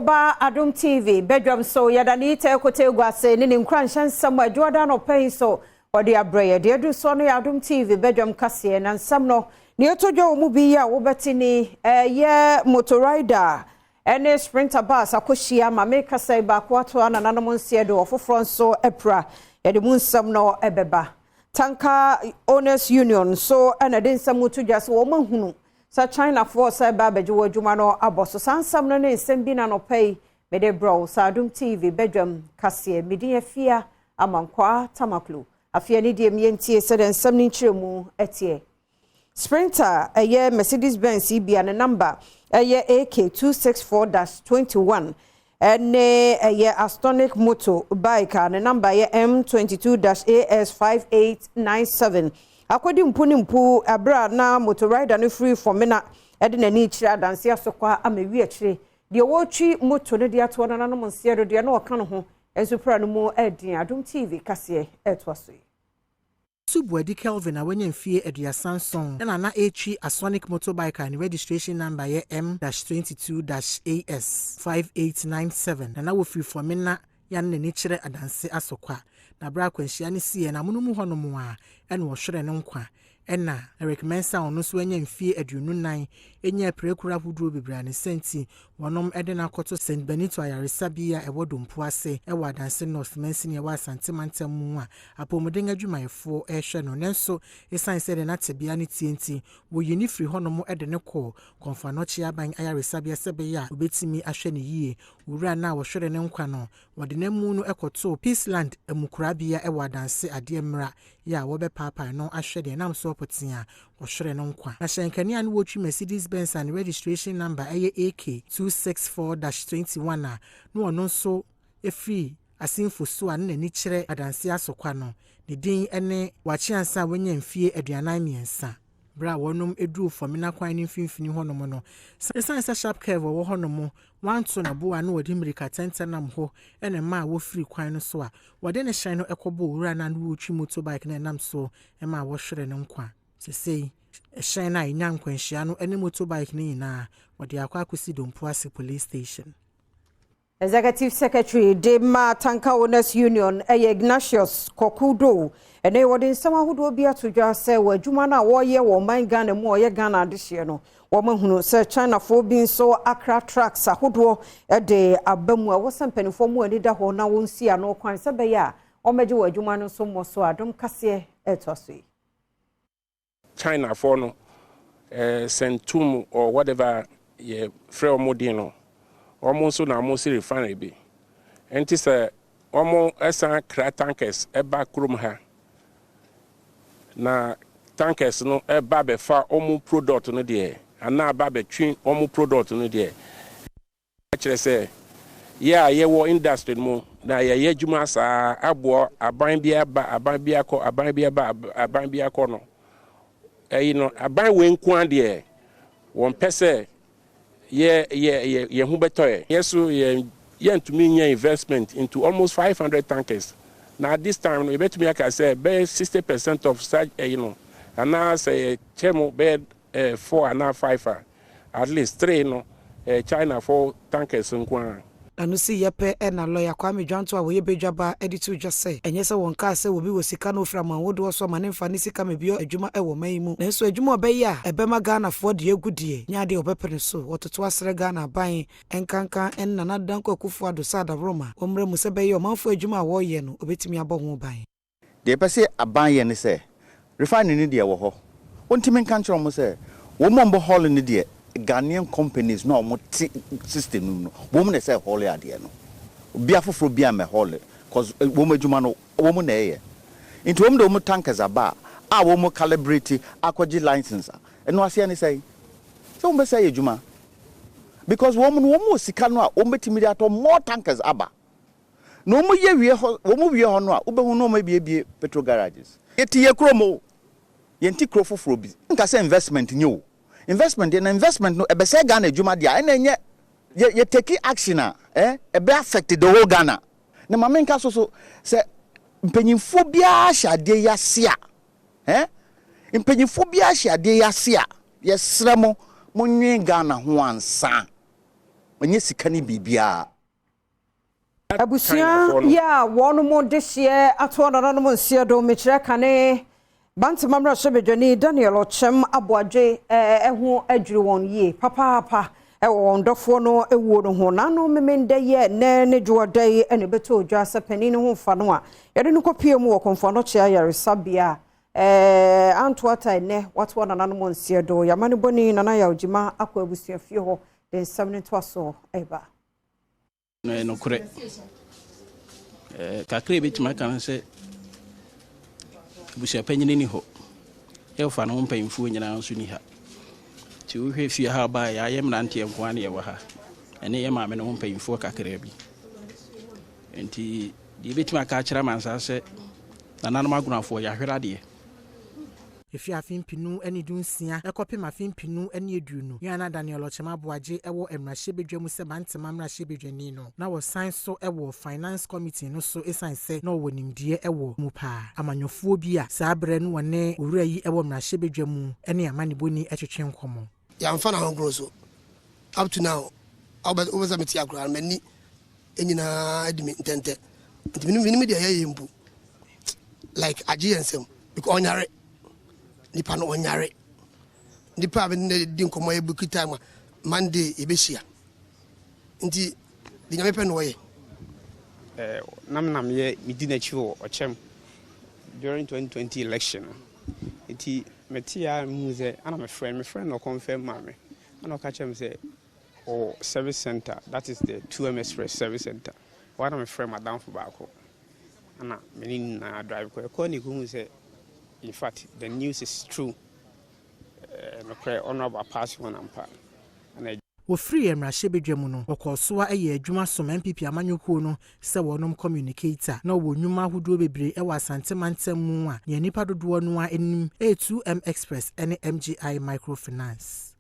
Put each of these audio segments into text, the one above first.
Woba Adom TV badwam so yɛda ne yitɛ kote gu ase ne ne nkuranhyɛ nsɛm a adwoada anɔpa yi so ɔde abrɛ yɛ. Deɛ adu soɔ no yɛ Adom TV badwam kaseɛ na nsɛm no nea ɛtɔ dwa wɔ mu bi yi a wobɛte ni ɛyɛ motor rider ɛne sprinter bus akɔhyia ma mekasa yi baako ato anananom nseɛ de ɔfoforɔ nso apira. Yɛde mu nsɛm no ɛbɛba. Tanker Owners Union nso ɛna de nsɛm to dwa sɛ wɔn ahunu sɛ Chinafoɔ sɛ ɛba abɛgye wɔ adwuma no abɔ so. Saa nsɛm no ne nsɛm bi na nɔpɛ yi mede brɛ wo sɛ Adom TV badwam kaseɛ. Medin Afia Amankwaa Tamaklo. Afei ne deɛ mmiɛntie sɛdeɛ nsɛm no nkyerɛmu ɛteɛ. Sprinter ɛyɛ Mercedes Benz yi bia ne number ɛyɛ AK 264-21 ɛne ɛyɛ Astonic motor bike a ne number yɛ M22-AS 5897 akɔdi mpu ne mpu abere a na motor rider no firi Fomena ɛde n'ani kyerɛ Adanse Asokwa ama wi akyire deɛ wɔretwi moto no de ato nananom nseɛ do deɛ na ɔka no ho nso pra no mu ɛdin. Adom TV kaseɛ ɛtoa so yi. Subuadi Kelvin a wanya mfie 37 ɛna na ɛretwi Asonic motorbike a ne registration number yɛ M-22-AS 5897 na na wɔfiri Fomena yɛne n'ani kyerɛ Adanse Asokwa. Na berɛ akwanhyia no siiɛ na amono mu hɔnom a ɛna wɔhwerɛ no nkwa, ɛna Eric Mensah, ɔno nso anya mfie 24, ɛnya apirakuro ahodoɔ bebree a ne nsa nti wɔnom de no akɔto St Benito ayaresabea a ɛwɔ Dompo ase ɛwɔ Adanse North mansini ɛwɔ Asante mantam mu a apɔmuden adwumayɛfoɔ ɛrehwɛ no. Nanso ɛsiane sɛ de n'atebea no tie nti, wɔyi ne firi hɔnom de ne kɔɔ Kɔmfo Anɔkye aban ayaresabea sɛ ɛbɛyɛ a wɔbɛtumi ahwɛ no yie. Owura no a wɔhwere ne nkwa no, wɔde n'amu no kɔtoo Peaceland amukorabea ɛwɔ Adanse adeɛ mmra yɛ a wɔbɛpaapae no ahwɛ deɛ nam so ɔpɔtee a wɔhwere no nkwa. Na hyɛnkanea no wɔtwi Mercedes Benz a ne registration number ɛyɛ AK 264-21 a na ɔno nso ɛfiri Asenfo so a ne n'ani kyerɛ Adanse Asokwa no, ne din ne Wakye Ansa a wanya mfie 43. Berɛ a wɔnom duruu Fomena kwan no mfimfini hɔnom no, ɛsiane sɛ sharp curve wɔ hɔnom, wanto ne bo a na wɔde mmirika tɛntɛn nam hɔ na mmaa a wɔfiri kwan no so a wɔde ne hyɛn no kɔbɔ owura no a na wɔretwi motorbike no ɛnam so ma wɔhwere no nkwa. Sesei, ɛhyɛn no a ɛnya nkwanhyia no ne motorbike no nyinaa, wɔde akɔ akɔsi Dompo ase police station. Executive Secretary de ma Tanker Owners Union ɛyɛ Ignatius Kɔkudo. Ɛnɛ wɔde nsɛm ahodoɔ bi ato dwa sɛ wɔ adwuma no a wɔreyɛ wɔ ɔman Ghana mu a ɔyɛ Ghana adehyeɛ no, wɔn ahunu sɛ Chinafoɔ bi nso akra trucks ahodoɔ de aba mu a wɔsɛ mpanimfoɔ mu ani da hɔ na wɔnsi ano kwan sɛ bɛyɛ a wɔmmɛgye wɔ adwuma no nso mmɔ so. Adom kaseɛ ɛtoa so yi. Chinafoɔ no Sentum or whatever yɛ frɛ wɔn din no, wɔn nso na wɔn si refinery bi. Nti sɛ wɔn san kra tankers ɛba kurom ha na tankers no ɛba bɛfa wɔn product no deɛ anaa ba bɛtwe wɔn product no deɛ, kyerɛ sɛ yɛ a yɛwɔ industry no mu na yɛyɛ adwuma saa aboa aban bi aba, aban bi akɔ, aban bi aba, aban bi akɔ no, ɛyi no aban wei nko adeɛ wɔn pɛ sɛ yɛ yɛ yɛ yɛn ho bɛtɔ yɛ. Yɛ so yɛ yɛntumi nyɛ investment into almost 500 tankers na at this time no yɛbɛtumi aka sɛ bɛyɛ 60% of such ɛyi no, anaa sɛ yɛkyɛ mu bɛyɛ four anaa five a, at least three no China foɔ tankers nko ara. N'ano si yɛ pɛ ɛna lɔya Kwame Dwanto a wɔyɛ badwaba de to dwa sɛ ɛnyɛ sɛ wɔn kaa sɛ obi wɔ sika na ofiri aman wodoɔ so ama ne mfa ne sika mebio adwuma ɛwɔ man yi mu, nanso adwuma a ɔbɛyɛ a ɛbɛma Ghanafoɔ de agu deɛ nyɛ adeɛ a ɔbɛpɛ so. Wɔtoto asrɛ Ghana aban nkankan ɛne Nana Danko Akufo Addo sɛ adaworoma wɔmmrɛ mu sɛ bɛyɛ ɔmanfoɔ adwuma a wɔreyɛ no obɛtumi abɔ ho ban. Deɛ ɛpɛ sɛ aban yɛ ne sɛ refinery no deɛ wɔ hɔ, wɔntumi nka nkyerɛ wɔn sɛ wɔn mu mbɔ haul no deɛ, Ghanaian companies na wɔn te system no mu no, wɔn na ɛsɛ haul adeɛ no. Obi afoforɔ bi a mɛ haul cause wɔn adwuma no wɔn na ɛyɛ. Nti wɔn de wɔn tankers aba a wɔn calibrate akɔgye license a ɛno aseɛ ne sɛ wɔn bɛ sɛ yɛ adwuma because wɔn no wɔn wɔ sika no a wɔn bɛtumi de atɔ more tankers aba na wɔn yɛ wie hɔ, wɔn wie hɔ no a wobɛhu na wɔn abiebie petrol garages. Yɛte yɛ kurom o, yɛnti kuro foforɔ bi nka sɛ investment nye o, investment deɛ na investment no ɛbɛsɛ Ghana adwuma deɛ a ɛna ɛnyɛ yɛ take action a ɛbɛ affect the whole Ghana. Na maame nka so sɛ mpanyinfoɔ biara hyɛ adeɛ yi ase a mpanyinfoɔ biara hyɛ adeɛ yi ase a, yɛsrɛ mo, monwe Ghana ho ansa. Ɛnyɛ sika ne biribiara. Abusua yi a wɔnom dehyeɛ atoɔ nananom nseɛ do mekyerɛ kane Bantama mmarahyɛbadwani Daniel Ɔkyɛm Aboagye ho adwiri wɔn yie papaapa wɔ wɔn dɔfoɔ no wuo no ho. N'ano Memenda yi a ɛnnɛ ne Dwoɔda yi na ɛbɛtɔɔ dwa sɛ panin no ho mfa no a yɛde no kɔpue mu wɔ Komfo Anokye Ayaresabea anto ata ɛnnɛ watoa nananom nseɛ do. Yɛamanebɔni Nana Yaw Gyima akɔ abusuafie hɔ de nsɛm no ntoasoɔ reba. No yɛ nokorɛ. Kakra a yɛbɛtumi aka no sɛ abusuapanyini ni hɔ. Ɛfa no ho mpanyinfoɔ nyinaa nso ni ha. Nti wohwɛ fie ha baa yɛayɛ mmeranteɛ nko ara na yɛwɔ ha. Ɛne yɛ maame no ho mpanyinfoɔ kakra bi. Nti deɛ yɛbɛtumi aka akyerɛ amansan sɛ nananom agonafoɔ yɛahwere adeɛ. Efi afe mpenu ne dunsia kɔpem afe mpenu ne aduonu yi a na Daniel Ɔkyem Aboagye wɔ mmarahyɛbadwa mu sɛ Bantama mmarahyɛbadwani no, na ɔsan nso wɔ Finance Committee no so esiane sɛ na ɔwɔ nimdeɛ wɔ mu paa. Amanyɔfoɔ bi a saa berɛ no wɔne owura yi wɔ mmarahyɛbadwa mu ne amanebɔni twetwe nkɔmmɔ. Yɛamfa no ahohoro so up to now a wobɛ sɛ mete akora no m'ani nyinaa adi me ntɛntɛ nti menim deɛ yɛyɛ mpo like agye yɛn nsam because ɔnyare nipa no ɔnyare nipa a ne di nkɔmmɔ yɛ book time a Monday yɛbɛhyia nti de Nyame pɛ na ɔyɛ. Na me na meyɛ medi n'akyi wɔ ɔkyɛm during 2020 election no nti mete a mehu sɛ ana mefrɛ no mefrɛ no ɔkɔmfɛm maa me ana ɔka kyerɛ me sɛ ɔwɔ service center, that is the 2M Express service center. Hɔ ara na mefrɛɛ m'adamfo baako na me ne no nyinaa drive kɔe. Yɛkɔɔ na yɛkɔhuu sɛ in fact the news is true. Eh, nokorɛ Honourable apaase wɔn ampa. Ɛna Wɔfirii mmarahyɛbadwa mu no, wɔkɔɔ so ara yɛɛ adwuma som NPP amanyɔkuo no sɛ wɔnom communicator. Na ɔwɔ nnwuma ahodoɔ bebree wɔ Asante mantam mu a nea nnipa dodoɔ no ara nim yɛ 2M Express ne MGI Microfinance.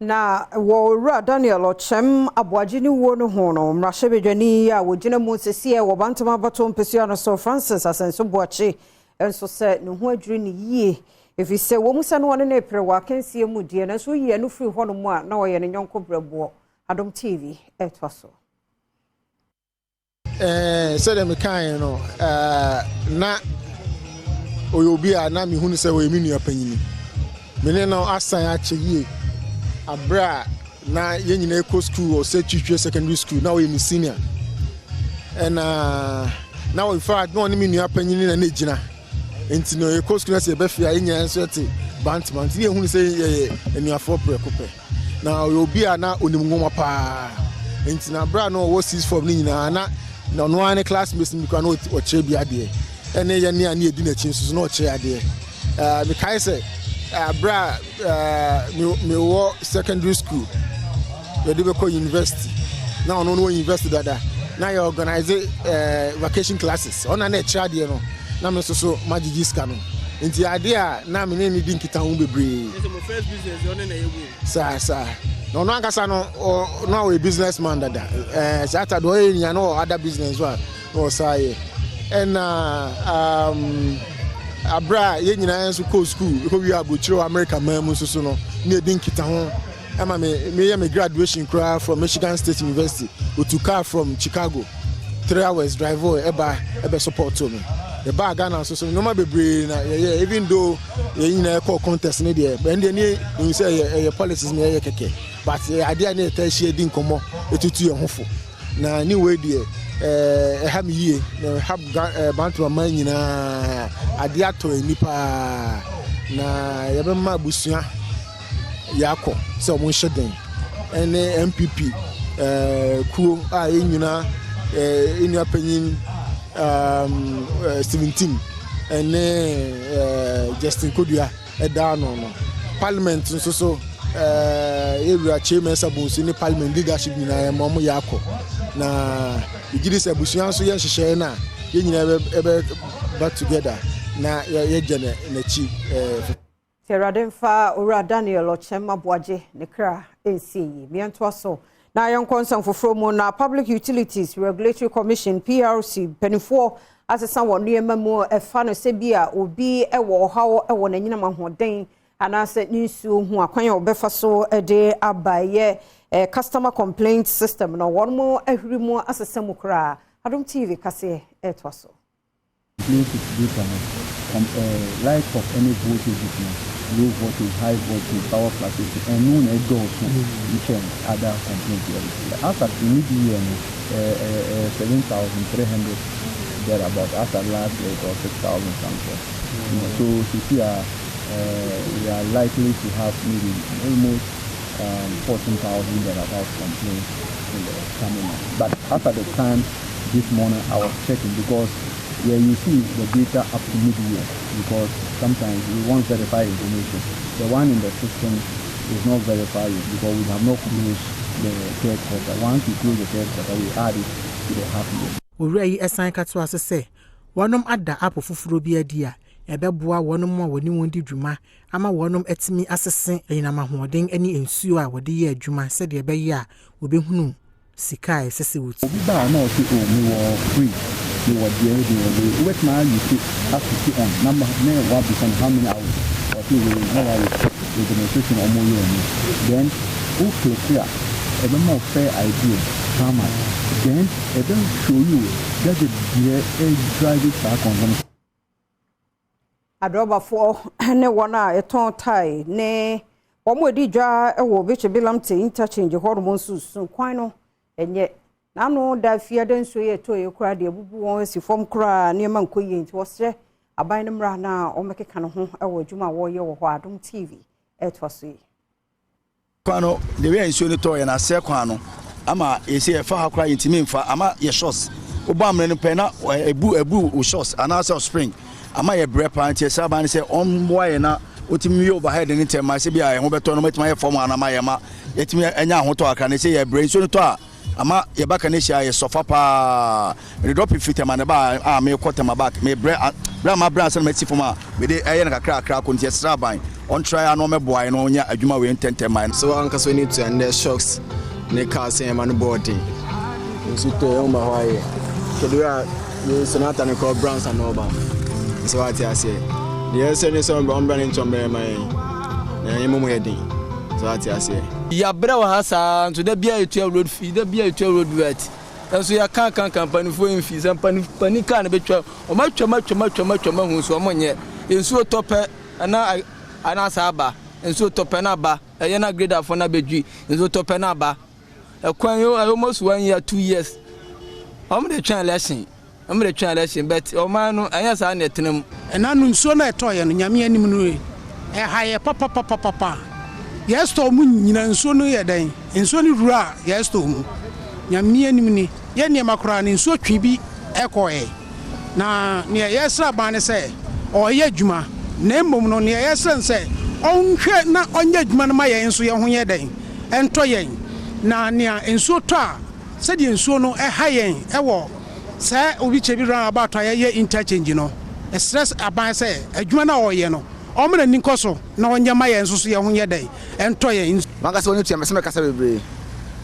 Na wɔ Owura Daniel Ɔkyɛm Aboagye ne wuo no ho no, mmarahyɛbadwani yi a ɔgyina mu seseɛ wɔ Bantam abatoɔ mpesua no so, Francis Asɛnso Boakye nso sɛ ne ho adwiri no yie, ɛfiri sɛ wɔ mu sɛ na ɔne no repere wɔ akansie mu deɛ, nanso woyi ɛno firi hɔnom a, na ɔyɛ ne yɔnko berɛboɔ. Adom TV ɛtoa so. Ɛɛ, sɛdeɛ mekaeɛ no, ɛɛ, na ɔyɛ obi a na mehu no sɛ ɔyɛ me nua panyini. Me ne no asan akyɛ yie aberɛ a na yɛn nyinaa kɔ sukuu wɔ Sɛ Twitwie Secondary School, na ɔyɛ me senior. Ɛna na in fact na ɔne me nua panyini na na ɛgyina. Nti no yɛkɔ sukuu na sɛ yɛbɛfie a yɛn nyinaa nso yɛte Bantama. Nti ne yɛhunu sɛ yɛyɛ anuafoɔ prɛko pɛ. Na ɔyɛ obi a na onim nwoma paa. Nti na berɛ a na ɔwɔ sixth form no nyinaa na na ɔno ara ne classmates no bi koraa na ɔkyerɛ bi adeɛ. Ɛne yɛne a ne yɛdi n'akyi nso so na ɔkyerɛ adeɛ. Uh, mekae sɛ berɛ a uh, mewɔ secondary school yɛde bɛkɔ university na ɔno no wɔ university dada na yɛ organize uh, vacation classes ɔna na ɛkyerɛ adeɛ no na me nso so magyegye sika no nti adeɛ a na me ne ne di nkitaho bebree saa saa na ɔno ankasa no na ɔyɛ business man dada ɛɛ saa ta deɛ ɔyɛ nyina na ɔwɔ other business a na ɔsaa yɛ ɛna um, abere a yɛn nyinaa nso kɔɔ sukuu kɔwie aburokyire wɔ America man mu nso so no na yɛdi nkitaho ɛma me meyɛ me graduation koraa from Michigan State University. Otu car from Chicago 3 hours drive ɛba ɛbɛ support me. Yɛbaa Ghana nso so, nneɛma bebree na yɛyɛ, even though yɛn nyinaa kɔɔ contest ne deɛ bɛn deɛ ne ehu sɛ ɛyɛ politics na ɛyɛ kɛkɛ, but ɛyɛ adeɛ a ne yɛtaa ahyia di nkɔmmɔ etutu yɛn ho fo. Na ne wei deɛ ɛha me yie na ɛha Bantama man nyinaa. Adeɛ atɔ ani paa na yɛbɛma abusua yɛakɔ sɛ ɔmo nhyɛ den ɛne NPP kuo a yɛn nyinaa yɛn nua panyin Stephen Tim ɛne Justin Kodua ɛda ano no. Parliament nso so, yɛwura Kyei Mensah Bonsu ne parliament leadership nyinaa, yɛma ɔmo yɛ akɔ na yɛgye di sɛ abusua nso yɛ nhyehyɛeɛ no a yɛn nyinaa ɛbɛ together na yɛgye n'akyi. Nti Awurade mfa Owura Daniel Ɔkyɛm Aboagye ne kra nsie yi. Mmiɛntoa so na yɛnkɔ nsɛm foforɔ mu. Na Public Utilities Regulatory Commission, PRC, mpanimfoɔ asesa wɔn nneɛma mu ɛfa no sɛ bi a obi wɔ ɔhaw wɔ n'anyinam ahoɔden. anaasɛ ne nsuo ho akwan a wɔbɛfa so de aba yɛ customer complaint system no wɔn mo ahwiri mu asesa mu koraa. Adom TV kaseɛ ɛtoa so. Complaints data no like of any voltages no, low voltage, high voltage, power fluctuation, ɛno na ɛdɔɔso nkyɛn other complaints yɛ. As at mid year no, 7,300 thereabout. As at last year, it was 6,000 something. So sisi a we are likely to have maybe almost 14,000 thereabout complaints in the coming months. But as at the time this morning I was checking, because yeah, you see the data up to mid-year, because sometimes we want verified information. The one in the system is not verified because we have not closed the third quarter. Once we close the third quarter, we add it to the half year. Owura yi san katoa so sɛ wɔnom ada app foforɔ bi adi a ɛbɛboa wɔnom a wɔne wɔn di dwuma ama wɔnom atumi asese anyinam ahoɔden ne nsuo a wɔde yɛ adwuma, sɛdeɛ ɛbɛyɛ a wɔbɛhunu sika a ɛsɛ sɛ wɔtu. Obi baa na ɔse, "O, mewɔ free, mewɔ deɛ deɛ wei," wobɛtumi ayi aswitch on na ne wabisa no how many hours. Ɔse wei na wayɛ the demonstration a ɔmo yɛ no, then wo click a, ɛbɛma wo fair idea how much, then ɛbɛ show you gadget deɛ ɛdrive saa consumption. Adrɔbafoɔ ne wɔn a ɛtɔn tae ne wɔn a wɔdi dwa wɔ Obetsebi Lamptey Interchange hɔnom nso su kwan no ɛnyɛ n'ano da fiada nsuo yɛ ɛtɔ yɛ koraa deɛ abubu wɔn asi fam koraa, nneɛma nkɔ yie, nti wɔsrɛ aban no mmra na wɔmmɛkeka ne ho wɔ adwuma a wɔreyɛ wɔ hɔ. Adom TV ɛtoa so yi. Kwan no, de wei a nsuo no tɔɔ yɛ na asɛ kwan no ama yɛsɛ yɛfa ha koraa yɛntumi mfa ama yɛ shocks. Wobɔ amena no pɛ na ebu ebu wo shocks anaasɛ spring ama yɛ brɛ paa, nti ɛsɛ aban no sɛ ɔmmoa yɛ na wotumi wie overhead ne ntɛm ma sɛ bi a ɛho bɛtɔ no, mɛtumi ayɛ fam anama yɛ ma yɛtumi anya ahotɔ akra ne sɛ yɛ brɛ. Nsuo no tɔ a, ama yɛba ka ne hyia yɛ sɔfa paa. Mede drop firi Tɛma ne ba a mekɔ Tɛma back, mebrɛ brɛ a mabrɛ ansa na masi fam a mede ɛyɛ no kakra kakra kɔ, nti yɛsrɛ aban ɔntra ya na ɔmɛboa yɛ na ɔnya adwuma wei ntɛntɛm ma. Sɛ wankasa w'ani tua ndɛ shocks ne car sɛ ɛma no bɔɔden nsu tɔ yɛn ma hɔ ayɛ kɛdeɛ a yɛ sonata no kɔ brands na ɔba sɛ wate aseɛ deɛ ɛsɛ ne sɛ ɔmbra ne nkyɛn ɔmbɛyɛ ma yɛn na yɛn mu yɛ den sɛ wate aseɛ. Yɛabrɛ wɔ ha saa nso, da bia yɛtua road fee, da bia yɛtua road vet nso, yɛka ka ka mpanimfoɔ yi mfi sɛ mpanin kaa no bɛtwa, ɔmo atwam atwam atwam atwam ahu so ɔmo nyɛ. Nsuo tɔ pɛ ɛna anaasɛ aba, nsuo tɔ pɛ na aba, ɛyɛ na graderfoɔ na bɛdwi, nsuo tɔ pɛ na aba. Ɛkwan yi almost one year, 2 years, ɔmo de twɛn election, ɔmo de twɛn election, but ɔman no ɛnyɛ saa na ɛtena mu. Ɛna no nsuo no a ɛtɔɔyɛ no, Nyame anim no, ɛha yɛ papapapapa. Yɛ store mu nyina nsuo no yɛ dɛn, nsuo no wura a yɛ store mu. Nyame anim ni, yɛ nneɛma koraa no nsuo twe bi ɛkɔɛ. Na nea yɛsrɛ aban ne sɛ ɔyɛ adwuma, na mmom no nea yɛsrɛ no sɛ ɔnhwɛ na ɔnyɛ adwuma no ma yɛn nso yɛn ho yɛ dɛn ɛntɔ yɛn. Na nea nsuo tɔ a, sɛdeɛ nsuo no ɛha yɛn ɛwɔ sɛ Obetsebi roundabout a yɛyɛ interchange no, ɛsrɛ aban sɛ adwuma no a ɔyɛ no, ɔmo n'ani nkɔ so na ɔnyɛ ma yɛn nso so yɛn ho yɛ dɛn ɛntɔ yɛn. Wankasa wɔn tua mɛsɛ mɛkasa bebree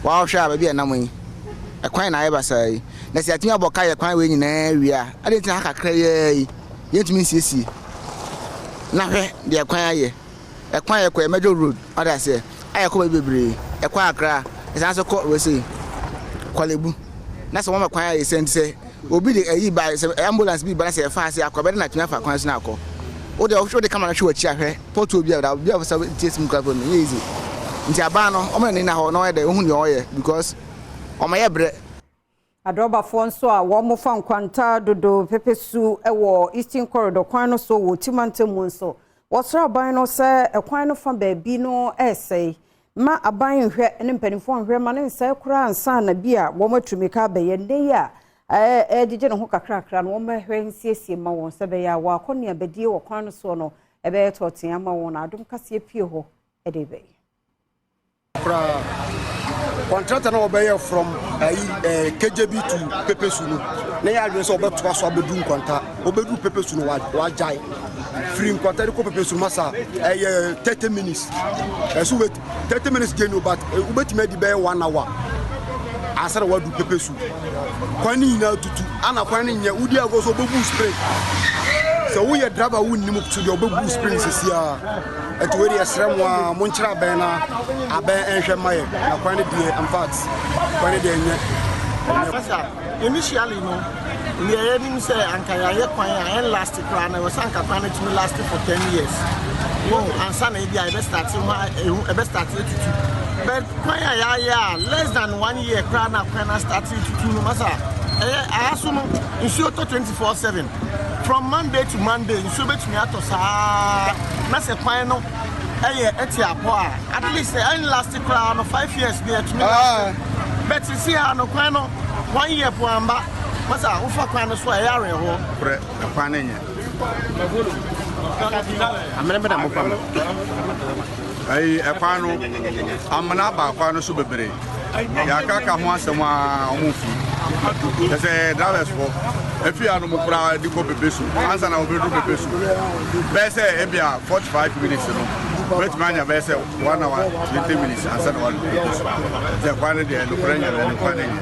wɔahwɛ a baabi a ɛnam yi, ɛkwan na ayɛ basaa yi, na sɛ yɛatumi abɔ ka yɛ kwan wei nyinaa wie a, ade ntina ha kakra yi yɛntumi nsiesie? Na hwɛ deɛ kwan ayɛ, ɛkwan yɛ kɔ yɛ major road, ɔde aseɛ ayɛ kɔ baabi bebree, ɛkwan akra ɛsan so kɔ wɛsɛ Korle Bu, na sɛ wɔn kwan ayɛ sɛ nti sɛ obi de ayi ba sɛ ambulance bi ba na sɛ ɛfa ase akɔ bɛde na tumi afa kwan so na akɔ. Wode wode kama no hwɛ w'akyi ahwɛ pɔtuo bi a bi a sɛ tie sim kura no nyɛ easy, nti aban no ɔmo na ne na hɔ na ɔyɛ dɛ ohun deɛ ɔyɛ because ɔmo yɛ brɛ. Adrɔbafoɔ nso a wɔn fa Nkwanta Dodo Pepesu wɔ Eastern Corridor kwan no so wɔ Timantam mu nso, wɔsrɛ aban no sɛ ɛkwan no fa baabi no ɛresɛe, ma aban nhwɛ ne mpanimfoɔ nhwɛ ma ne nsɛe koraa ansa na bi a wɔn atumi ka abɛyɛ nnɛ yi a ɛgyegye ne ho kakrakra no, wɔn bɛhwɛ nsiesie ma wɔn sɛ bɛyɛ a wɔakɔ nneɛmadie wɔ kwan no soɔ no ɛbɛyɛ tɔɔten ama wɔn. Adom kaseɛ pie hɔ ɛde bɛyɛ. Koraa contractor na wɔbɛyɛ from ayi Kadjebi to Pepesu no, na yɛ adwene sɛ wɔbɛtoa so abɛdu Nkwanta. Wɔbɛdu Pepesu no, wagyae. Firi Nkwanta de kɔ Pepesu no, masa ɛyɛ 30 minutes, ɛso wobɛ 30 minutes gye no, but wobɛtumi adi bɛyɛ one hour ansa na wadu Pepesu. Kwan no nyinaa tutu ana kwan no nyɛ wodi agɔ so wobɛbu spray. Sɛ woyɛ driver wonnim so deɛ wobɛbu spring sisi a. Ɛti wei deɛ yɛsrɛ mo a monkyerɛ abɛn na abɛn ɛnhwɛ mma yɛ na kwan no deɛ in fact kwan no deɛ ɛnyɛ. Masa, initially no, nea yɛnim sɛ anka yɛayɛ kwan a ɛn last koraa no, ɛwɔ sɛ anka kwan no tumi last for 10 years. Wɔn ansa na ebi a yɛbɛ start ho ehu ɛbɛ start etutu. But kwan a yɛayɛ a less than one year koraa na kwan na start tutu no masa. Ɛyɛ aha so no nsuo tɔ 24/7 from Monday to Monday nsuo bɛtumi atɔ saa na sɛ kwan no ɛyɛ ɛte apɔ a at least ɛn last koraa no 5 years deɛ ɛtumi last. But sisi ha no kwan no one year po amba masa wofa kwan no so a ɛyɛ awerɛhoɔ. Korɛ ɛkwan no nyɛ. Amena bɛ na mo fam. Ayi ɛkwan no amena ba kwan no so bebree. Yɛaka ka ho asɛm a ɔmo fi. Kyɛ sɛ drivers fo efi ano mo koraa de kɔ bepe so ansa na wɔbɛdu bepe so. Bɛyɛ sɛ ebia 45 minutes no bɛtumi anya bɛyɛ sɛ 1 hour 20 minutes ansa na wɔadu bepe so. Sɛ kwan no deɛ nokorɛ nyɛ no kwan no nyɛ.